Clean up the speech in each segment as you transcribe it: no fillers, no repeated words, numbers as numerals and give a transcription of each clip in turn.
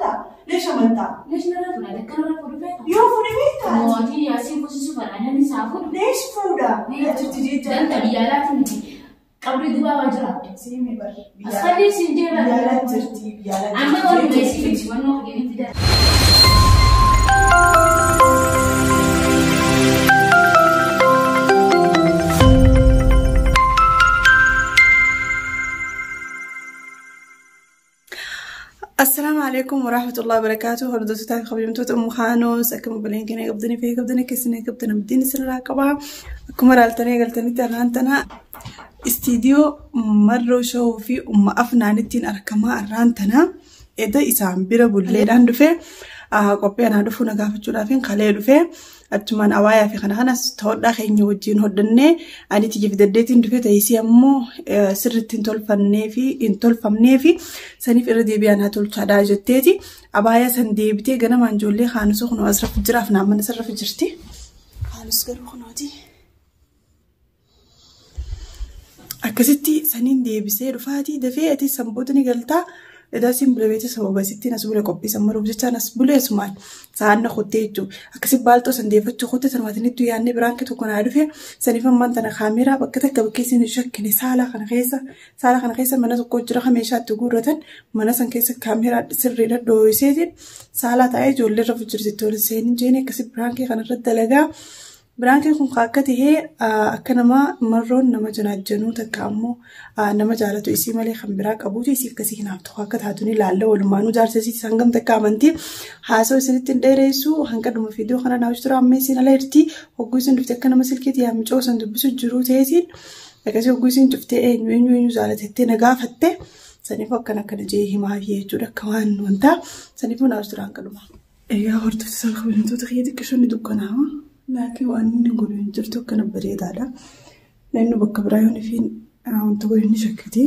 Amantaa? Leesh amantaa? Leesh narra fuudha dakka narra fuudhu feeta. Yoo fuudhe beektaa? Mootii yaasiin fuusisu fadhaan isaa fuudhu. Leesh fuudha. Jirti jecha. Danta biyya alaatti miti. Qabrii dubaa waa jira. Siimi bar. Asxalli siin jeera. Biyya alaa jirti. Biyya alaa Amma warri meesii miti wannoo hojii fida. Assalaamu alaikum warahmatullahi wabarakatuh. Hordoftoota fi kabajamtoota Ummu Kaanos akkuma baleen keenya qabdanii fi qabdanii keessanii qabdan abdiin isinirraa qaba. Akkuma ilaaltanii galtanitti arraan tana istiidiyoo Marroo Showuu fi Umma Afnaanittiin argamaa arraan tana edda isaan bira bulleedhaan dhufe qophii anaa dhufuu na gaafachuudhaaf kalee dhufe achumaan awaayaa fi kana kanas hodhaa keenya wajjin hodhannee ani tiyya fidaddeetiin dhufe ta'isii ammoo sirriitti hin tolfannee fi hin tolfamnee fi saniif irra deebi'aa naa tolchaadhaa jetteeti abaayaa san deebitee ganamaan ijoollee kaanusoo kunoo asirra jiraaf naa mana sirra jirti. Kaanus garuu kunooti. Akkasitti saniin deebisee dhufaatii dafee ati sanboota ni galtaa. Edaa siin bulee beekte sababa isittiin as bulee qophii maruuf jechaan as bulee sumaan sa'aan na kuttee jechuudha. Akkasi baalxoo san deeffachuu kutte sanumaatinitti yaadnee biraan kee tokko naa dhufe saniif ammaan tana kaameeraa bakka takka bakkee isin shakkine saala kana keessa saala kana keessa mana tokko jira kan meeshaa itti guurratan mana san keessa kaameeraa sirriidha dhoohiseetiin saala taa'ee ijoollee irra jirti tole seenin jeeni akkasi biraan kee kanarra dalagaa. Biraan kee kun akka tahee akka nama marroon nama janaajjanuu takka ammoo nama jaalatu isii malee kan biraa qabuutu isiif akkasii hinaaf tokko akka taatu ni ilaalla walumaanuu jaarsa isii hangam takka amantii haasa'u isinitti hin dheeressu hanga dhuma viidiyoo kana naawwichi tura amma isin ala jirti hogguu isin dhufte akka nama silkiitti yaamicoo san dubbisu jiruu ta'eetiin akkasii hogguu isin cuftee eenyu eenyu eenyu jaalatettee na gaafatte saniif akkana akkana jee himaa fi jechuudha akka waan wantaa saniifuu naawwichi tura hanga dhuma. Egaa hordoftoota kabajamtoota kiyya xiqqishoonni dukkanaa'a. Laakiin waan inni godhu hin jirtu akkana bareedaadha. Namni bakka biraa yoo fi wanta godhu ni shakkiti.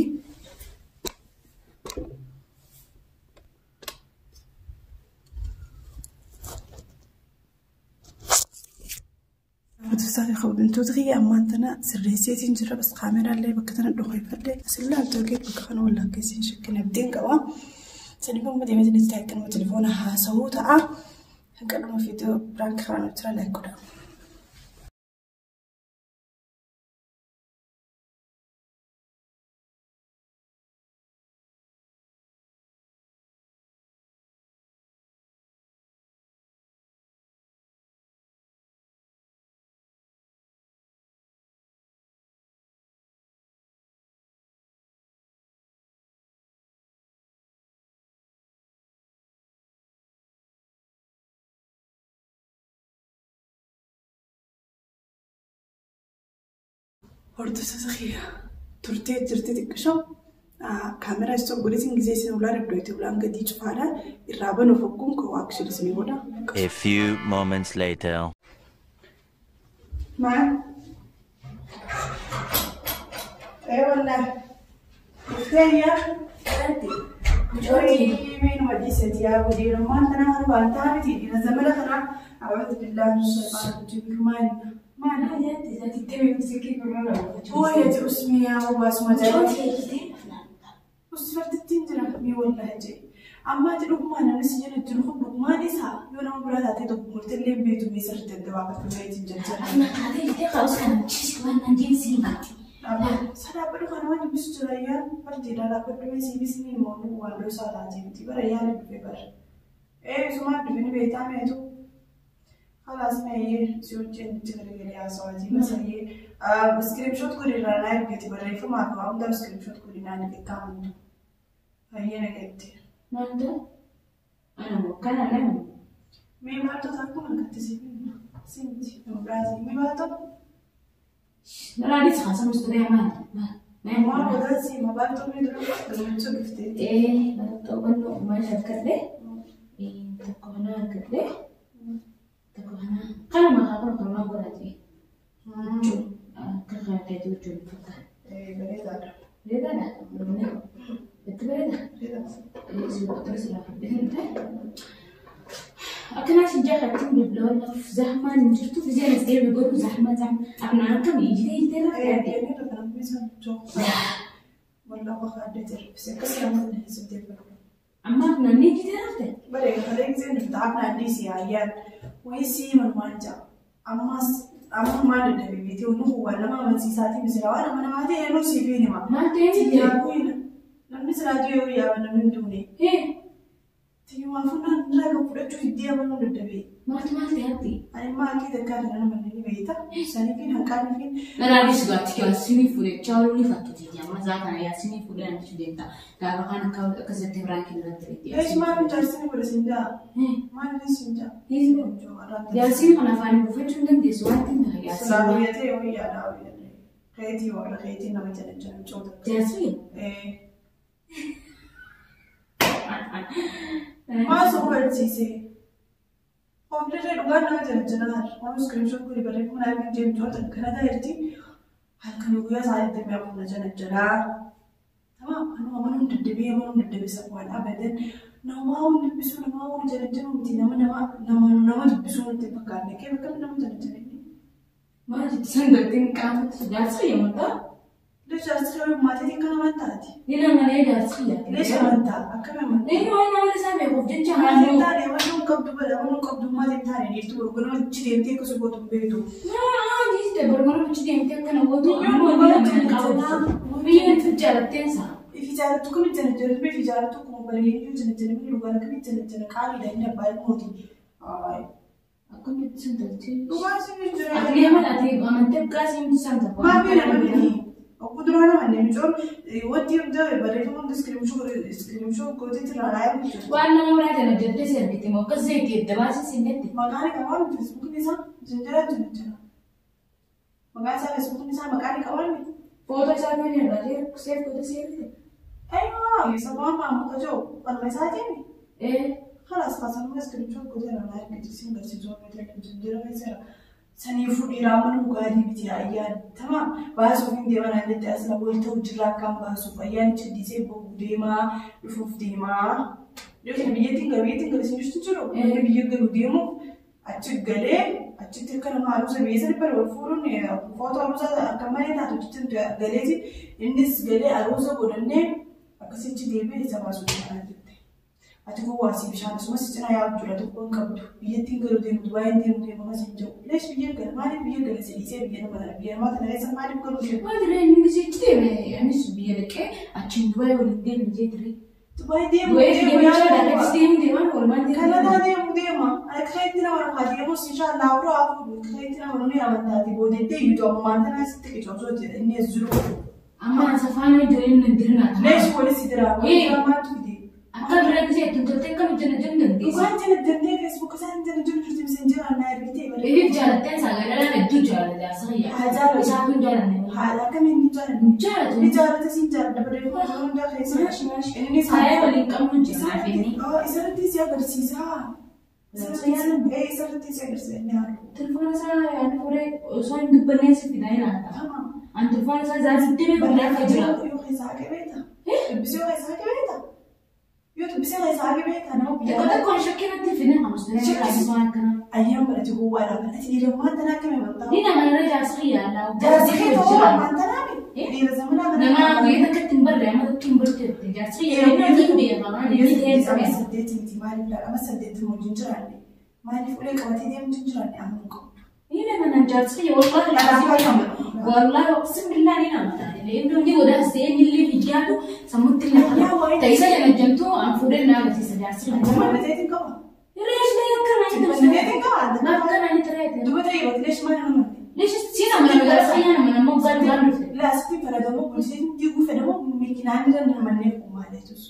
Hordoftoota fi kabajamtoota kiyya ammaan tana sirreesseetiin jira. Bas kaameraallee bakka tana dhokeeffadhe. Asin laaltoo kee bakka kana wallaan keessa hin shakkine abdiin qaba. Saniif amma deemee itti akkanuma telefoona haasawuu ta'a. Hanga dhuma viidiyoo biraan karaa nuti jira like godhaa. Hordoftoota kiyya turtee jirti xiqqishoo kaameraa isa godheetiin gisee isin ulaan iddoo itti ulaan gadii cufaadha. Irraa banuuf hogguun koo action isinii godha. A few moments later. Maal? Ee wallaahi. Dhuftee yaa? Meenuma dhiisati yaa godheerummaan tanaa kana waan ta'a miti dhiira zamana kanaa a'uudhu billaahi min shayxaani rajiim maal maal Ooyati usmi yaa baasuma jedhe. Usfartittiin jira mi wallaahi jee. Amma ati dhugumaan namni si jala jiru kun dhugumaan isaa yoo nama biraa taatee tokko murtillee hin beektu mee sirriitti adda baafadhu meetiin jajjara. Sadaabbadhu kana waan dubbisu jira yaa fardiidha dhaabbadhu mee siifis ni immoo waan dhoosaa taatee miti bara yaa dhufe bara. Ee isumaan dhufe ni beektaa meetu. خلاص ما هي سوتشين تغري haasawaatii masayyee iskiriimshoot godhi irraa naa ergiti barreeffama fi waa hundaa iskiriimshoot godhi naa ergitti amantu. Baay'ee nagatti. Maaltu? Ana kana lama. Mee maaltu akkuma nagatti si simti nama biraati. Mee maaltu? Naraadis haasamus ture maal? Maal? Maal godhaasi maaltu mee dura gammachuu dhuftee? Ee barattuu hubannoo maal shakkadhe? Tokko kana argadhe. Tokko kana kana maqaa kun kan maal godhate? Akka kaatee jechuun fakkaata. Bareedaadha. Bareedaadha. Itti bareeda. Akkanaas hin jaallatu bilbiloon zahmaan hin jirtu fizeen as deebi godhu zahmaa zahmaa akkuma akkam ijitee ijitee irraa yaadde. Wallah qofa adda jira. Akkas nama hin Ammaaf namni jitee hafte. Bare kalee giseen dhufte afna addisi ayyaan wayisii manumaan ja'a. Ammas amma maal dadhabe beetee nu waan nama amansiisaatii misira waan amanamaa ta'e nu siif hin hima. Maal ta'e miti? Namni silaa du'e guyyaa namni hin duune. Tiyyumaa fuudhan irraa kan fudhachuu hiddii amanuu dadhabe. Maaltu maal ta'e hatti? Ani immoo akii takkaa kana nama ni beekta. Sanii fi hanqaanii fi Nalaadis gaatti yaasinii fuudhee chaawuluu ni fattuti. Amma zaa kana yaasinii fuudhee namichi deemta. Gaafa kan akka akkasitti biraan kennatti reetti. Eesh maal jaarsini godhe siin jaa? Maal siin jaa? Yaasiin kana afaan buufachuu hin dandeessu waan ta'eef Silaa yaasiin. guyyaa ta'e guyyaadhaa guyyaa. Keetii warra keetii nama jala jala coota. Jaarsi? Maal sun barsiise? Oomishni dhugaan nama jala jala waan iskiriipshoon kuni barreeffama naa fi deemtoota kana ta'etti halkan guyyaa isaa itti mi'a jala jalaa. Tamaam anuma amanuun dadhabee amanuun dadhabee safuwaan abadan nama waan dubbisuu nama waan jala jalu miti nama nama nama nama dubbisuu nutti hin fakkaanne kee bakka nama jala jala. Maal jetti san galteen qaamatti jaarsi yommuu ta'u? Leeshaas maatiin kan amantaati. Ni nama jaarsi yaadde. Leesha amantaa akkami amantaa? Inni waan nama isaa beekuuf jecha Maatiin haasa'u. taane waan nuun qabdu bala waan nuun qabdu maatiin taane dhiirtu gurgurama achi deemtee akkasuma gootu hin beektu. Maa dhiiste barbaada achi deemtee akkana gootu Biyyoon ammoo dhugaa inni nama jala qabu. Biyyoon itti jaalatteen isaa. Ifi jaalattu kami jala jala ifi jaalattu akkuma bareedduu jala jala inni dhugaan kami jala jala qaaliidha inni abbaa ilmooti. Akkamitti sun tolchee? Dhugaan si hin jira. Ati deeman ati amantee gaasii miti isaan tokko. Maa fi nama miti. Obbo duraan amanne micoon wanti hunda barreeffama hunda iskiriimshoo gooteetti irraa raayyaa bulchu. Waan nama biraa jala jettee sirbiti moo akkas zayitii edda baasii sinnetti. Maqaan qabaan feesbuukni isaa jinjira jala jala. Maqaan isaa feesbuukni isaa maqaan qabaan Footoo isaa kan irraa seef gootee sirbite. Aywa sababa maamuka jiru qalma isaatiin Ee. خلاص خلاص أنا مسكين شو قلت أنا لا أركز سين بس يزور مثلا جنجرة مثلا سنيفو إيران وقالي بتي أيان تمام باسوف إن ديما أنا اللي أصلا قلت وجرا كم باسوف أيان تشدي سي ديما يفوف ديما لكن بيتين قال بيتين قال سنجش تجرو أنا بيجي ديمو أتشجلي أتشتكلم مع روزا بيزن بالفورن فوتو روزا كمان تاتو تشتن قالتي الناس قالي أروزا قلنا أكسيتش ديبي زباسو أنا Ati gowwaasii bishaan asumas cinaa yaa'u jira tokkoon qabdu biyyattiin garuu deemu Dubaayeen deemu deemu mas hin jiru. Leesh biyya gala maaliif biyya gala si dhiisee biyya nama tana biyya namaa tana keessa maaliif garuu deemu? Maal diree inni gisee itti deeme anis biyya dhaqee achiin Dubaay waliin deemu jee diree. Dubaay deemu Dubaay deemu deemichaa yaa'u dhaqee deemu deemaan oolmaan deemu. Kanadaa deemu deema. Ani kareetti nama dhufaa deemus inshallah awuroo hafuudhu kareetti nama nuni amantaati boodettee iyyuu ammaan tana sitti qicoosoo jedhe inni as jiru. Amma safaan ijoolleen hin dirnaa. Leesh walitti jira walitti maaltu fide? Akka biraa gisee ittiin toltee akkamitti na jennu dandeessa. Dhugaan jala dandee feesbuuk isaan jala jiru jirti miseenjera naa ergitee barreeffama. Ifiif jaalatteen sagalee hedduu jaalala jaarsa Haa jaalatu. Isaatu hin jaalanne. Haala akkamiin ni jaalanne? Jaalatu. Ni jaalata siin jaalladha barreeffama yeroo hundaa keessa. Maashi maashi. Inni Faaya waliin qabnu jira inni. Isarratti si agarsiisa. Isarratti si agarsiisa inni haala. Telefoona isaa yaadni fuudhee osoo hin dubbannee si fidaa ilaata. Tamam. An telefoona isaa zaasitti beeku lafa jira. Yoo keessaa qabeeta. Dubbisee yoo keessaa qabeeta. Yoo dubbisee keessaa qabeeta nama Tokko biyyaa. tokkoon shakkiin itti fidee hamus. Shakkisi. Akkana. Ayyaan barate gowwaadha. Ati dhiira maanta naa akkami amantaa? Ni nama irra jaarsa yaala. Jaarsi kee ta'uu maanta naami? Dhiira zamanaa kana. Nama guyyaa takkatti hin barre amma takki hin barre jaarsi yaala inni hin beekama. Inni ta'ee Ama sabeessa. saddeeti miti maaliif laala? Ama saddeeti wajjin jiraanne. Maaliif ulee qabatee deemtu hin jiraanne ammoo qabu. Ni nama nan jaarsi wallahi alazim. Wallahi uqsim billah ni nama. Inni ni godaas ta'e inni illee hijjaatu sammutti lafa. Ta'isa jala jamtuu an fuudhee naa agarsiisa jaarsi. Mallateetiin qaba. Reesh mee akkana ni ta'u. Mallateetiin qaba. Akkana ni ta'e. Duba ta'e leesh maal nama? Leesh siina mana jaarsi ayyaana mana moggaa dhugaan dhufte. Laasitti fayyadamu bulchiin diiguu fedhamu mikinaan irra manneen kun maaleetus.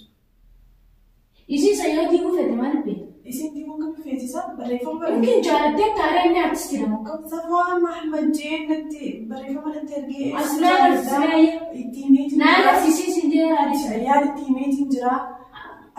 Isiin sayyoo diiguu fedhe maal beektu? Isin diiguu kan feetisaa barreeffama Yookiin jaalattee taaree inni artistii jedhamu akka. Safwaan Ahmad jeen natti barreeffama natti ergee. As naa agarsiisee Itti himeetiin naa agarsiisee siin jee raadis. Ayyaan itti himeetiin jira.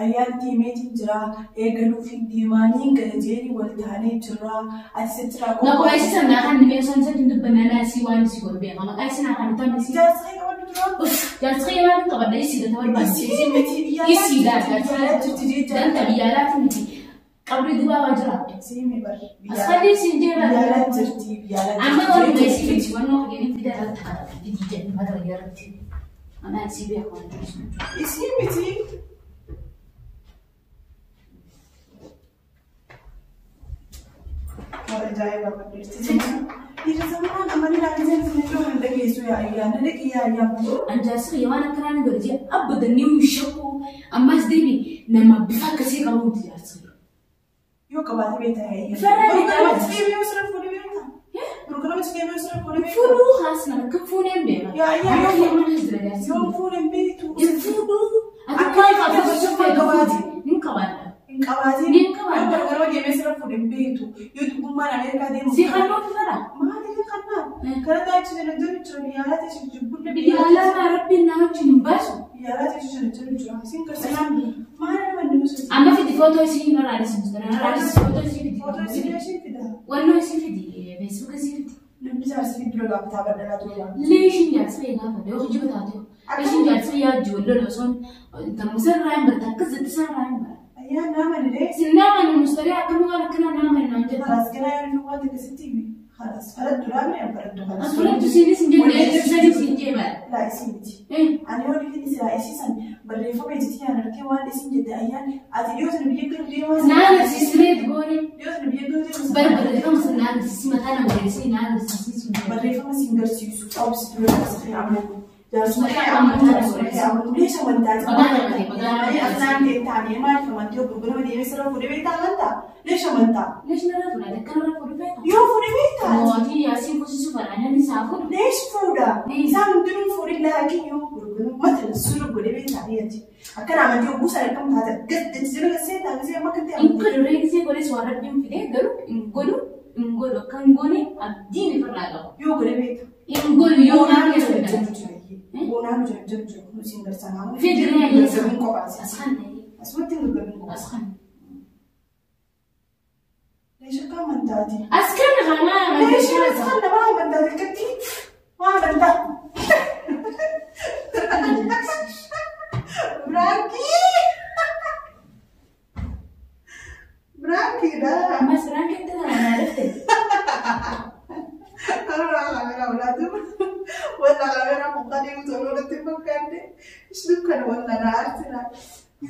Ayyaan itti himeetiin jira. Eegaluuf hin deemaanii gala jeeni wal taanee jira. Ati sitti raakoo. Maqaa isiisan naa kan dhibee osoo hin dubbanne naa isii waan isii godhu beeka. Maqaa isii naa kan ta'an isii. Jaarsa kee qabadhu duraan. Jaarsi waan qabadha isii gata barbaachise. Isii miti biyya Isii gaa alaa jirti jecha. Danta biyya alaatti miti. Qabri dubaa waa jira. Isii mi bar. Asxalli siin jee Biyya alaa barbaachise. jirti biyya alaa Amma warri jirti. isii miti waan noo hageenii fida irratti kadhata. Didii jedhu mata wayyaa irratti. Anaa isii beeku waan ta'eef. Isii miti. Ajaa'iba baddeesti. Dhiira zamanaan amanii laafiseen isin iddoo hin dhageessu yaa ayyaan. Dhaqi yaa ayyaan. An jaarsi kiyya waan akkanaa ni godha jee abadan ni shakku ammas deebi nama bifa akkasii qabu miti jaarsi kiyya. Yoo qabaate beektaa yaa ayyaan. Farra beektaa. Burqanamatti deebi'ee osoo fuudhee beektaa? Burqanamatti deebi'ee osoo fuudhee beektaa? Fuudhuu haasna akka fuuneen beeka. Yaa ayyaan Akka yoo mana jira jaarsi. yoo fuudheen beektu. Hin fuudhuu. Ati Akka maal itti qabdu fayyadamu qabaate. Hin qabaadha. Hin qabaatin. Ni hin qabaadha. Yoo burqanama deemee sirra fuudheen beektu. Yoo dubbummaan Ameerikaa deemu. Si halluu fara. Maaliif kannaan? Kana taasisu jira jiru jira biyya alaa teessu jibbullee Biyya alaa maa rabbiin nama wajjin hin baasu. Biyya alaa teessu jira jiru jira. Siin garsiisaan maal nama inni musu? Amma fidi footoo isii hin waraabessu. Waraabessu footoo isii fidi. Footoo isii ishee fida. Wannoo isii fidi. Feesbuuka isii fidi. Namni jaarsi dura gaafata badalaa ture. Leeshin jaarsa gaafa yoo hojii taate. Leeshin jaarsa yaa ijoollee osoo tammusa irraa hin barta akkas jetti sarraa hin barta. Ayyaan nama didee. Sinnaa mana mustarii akkamii waan akkanaa nama mana naan jedhu. خلاص كده يعني هو انت كسبتي خلاص فردوا لا من فردوا خلاص Asuratti isiinis hin jenne sadii siin jee bara. لا اسمتي انا يقول لك انت لا اساسا بريفو بيجتي انا ركي وان اسم جد ايان اتي يوسف بيجي دي وان Naan agarsiisnee goone. يوسف بيجي دي Bara barreeffama sun naan agarsiisi mataa nama agarsiisi naan agarsiisi. بريفو سينجر سيوسف او بس عملوا ليش عملت ليش عملت Leeshin irra fuudhate akkana irra fuudhu feeta. يو فوري بيتا Mootii yaasiin fusisuu fadhaan isaa fuudhu. ليش فودا؟ إنسان بدون فوري لكن يو مثلا السلوك اللي بيت عليه أكن عملت يو بوسة لكم هذا قد تنزلوا السيد هذا زي ما كنت Hin godhu reegisee godhes waan rabbiin fidee garuu hin godhu hin godhu akka hin goone abdiin ofirraa qaba. يو قولي بيت Hin godhu yoo naan jedhu ونعمل جرب جرب جرب نسين درسنا Fidree نسين قبعة As kan أسمعت نقول as kan. ليش كم من تاتي As kan kanaa ليش أنا ما عملت هذا كتير ما عملت براكي براكي ده Amma siraan keetti kana naa dhufte. أنا راح أعملها أولادهم ولا أعملها مقالي وتقولوا لي تفكرني إيش دكان ولا أنا عارفة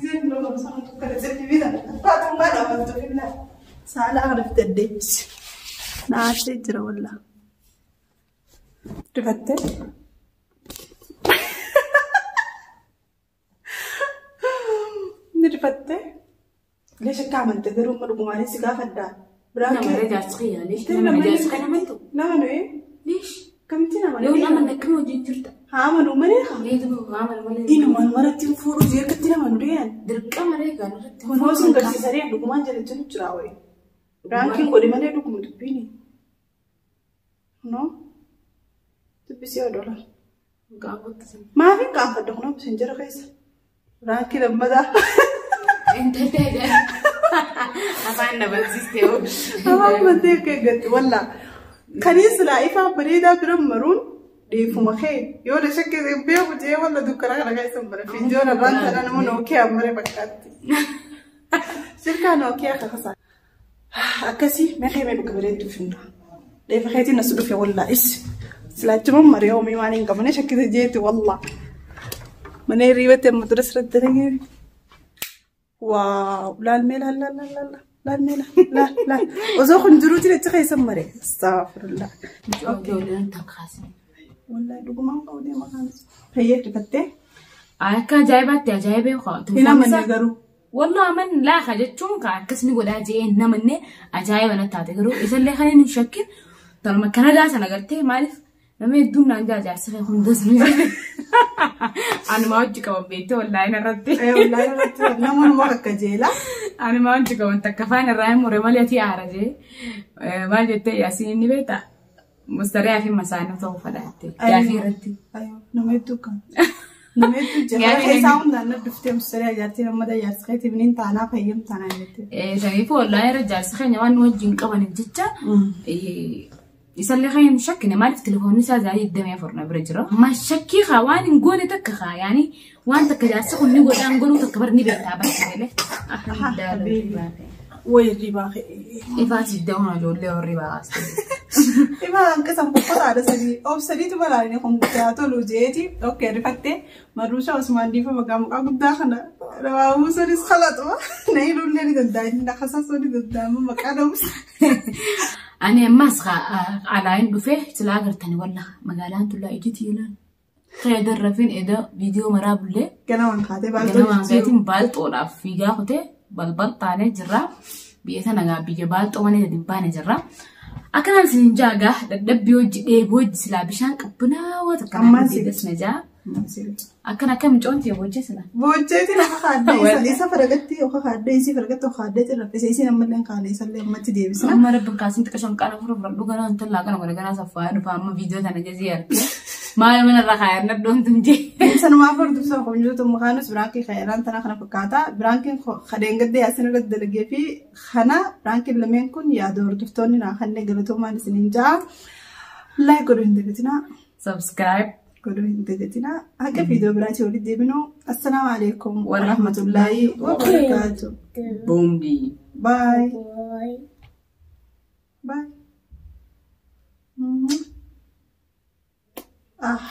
زين لو بس أنا دكان زين بينا بعد ما أنا عملت فينا سأل أعرف تديش نعرف تجرى ولا رفتت نرفته ليش عملت قالوا مرقوا مالي سقافة دا Nama براكي jaarsi kiyya leesh Tiri nama namni jaarsi kana amantu. Nama nuyi Leesh kamitti nama yoo nama akkam wajjin jirta. Haa amanuu malee haa. Eetu amanu malee. Inumaan maratti hin fuudhu jeerkatti nama nu deeyan. Dirqama reegaa nurratti. Kunoo sun garsiisanii dhugumaan jala jira wayi. Raankiin godhe malee dhuguma dubbiini. Kunoo dubbisee odola. Gaafatti sin. Maaf hin qaanfadde kunoo bisin jira keessa. Raankii lammataa. Afaan na barsiiste hoo. Afaan mattee akka eeggatti wallaa. Kanis silaa ifaa bareedaa bira maruun dhiifuma kee yoo na shakkise beeku jee walla dukkana kana keessa hin bare fiinjoon irraan tana nama nookee ammare fakkaatti. Sirkaa nookee akka kasaa. Akkasii meeqee mee bakka bareedduu finna. Dheefa keetiin as dhufe wallaa is. Silaachuma maree hoomii waan hin qabne shakkise jeeti wallaa. Mana hirriibatti amma dura sirratti dalagee. Waaw laal mee laal laal laal laal laal mee laal laal laal osoo kun jiruuti achi keessa mare astaghfirullah. Ijoolleen takkaasne. Wallahi dhugumaan qabu deema kaanis. Fayyee dhifattee Akka ajaa'ibaatti ajaa'ibee haa. hin amanne garuu. Wallah aman laafa jechuun ka akkasni godhaa jee namanne ajaa'iba natti taate garuu isallee kan hin shakkin talma Kanadaa sana gartee maaliif nama hedduun naan jaa jaarsi kee hundas ni jedhe. Anuma hojii qaban beektee wallaahi narratti. Wallahi irratti namoonni akka jeela. Anuma hojii qaban takka afaan irraa hin mure malee ati aara jee maal jettee yaasiin inni beektaa mustariyaa fi masaanuu ta'uu fadhaatte gaafii irratti. Nama hedduu kan. Nama hedduu jira. Keessaa hundaan na dhuftee mustarii ajaartii nama jaarsi keetii biniin taanaa fayyam taanaa jettee. Saniifuu wallaahi irra jaarsi keenya waan nu wajjin qabaniif jecha isallee kan hin shakkine maaliif telefoonni isaa zaayii 24 na bira jira. Ma shakkii haa waan hin goone takka haa yaani waan takka jaarsi kun ni godhaan godhuu takka bar ni beektaa barsiisee. Wayi ribaa kee. Ifaan siddaa'uun ijoollee warri baasee. Ifaan hanqisan boqqotaadha sadii. Of sadiitu balaalee kun guddaa tolu jeeti. Okkee rifattee marruusha Usmaan Diifa maqaa maqaa guddaa kana rawaabuu sanis kalaxuma. Na ilullee ni danda'a inni naqasasuu ni danda'ama maqaa dhabuus. Ani ammas alaayin dhufee silaa agartani walla magaalaan tullaa ijiti ilaan. Fayyada rafin eda viidiyoo maraa bullee. Ganamaan kaatee baalxoo Ganamaan jijjiiru. kaatiin baalxoodhaaf fiigaa kutee balbal taanee jirra. Biyya tana gaa biyya baalxoo malee gadi hin baane jirra. Akkanaan isin jaagaa dadhabbii hojii dheebuu hojii silaa bishaan qabbanaawaa takka Ammaan si- deebisna jaa. Akkan akka micoon ta'e hojii silaa. Boojjeetiin akka kaaddee isa faragatti yookaan kaaddee isii faragatti yookaan kaaddeetiin raffise isiin ammallee kaane isallee ammatti deebisna. Amma rabbi kaasin xiqqaa shanqaana fura fura dhugaa naan tollaa kana godha ganaa saffaa dhufa amma viidiyoo tana jazii argee maal mana irra kaayan nadhoon tun jee. Sanumaaf hordoftoota kabajamtoota makaanus biraankii khayiraan tana kana fakkaata. Biraankiin kadheen gaddee yaasin irratti dalagee fi kana biraankiin lameen kun yaada hordoftoonni naa kanneen galatoomaan isiniin ja'a. Like godhuu hin dagatinaa. Subscribe. Godhuu hin dagatinaa. Akka viidiyoo biraatii walitti deebinu. Assalaamu alaikum warahmatullaahi wabarakaatu. Boombii. Bye. Bye. Bye. Ah.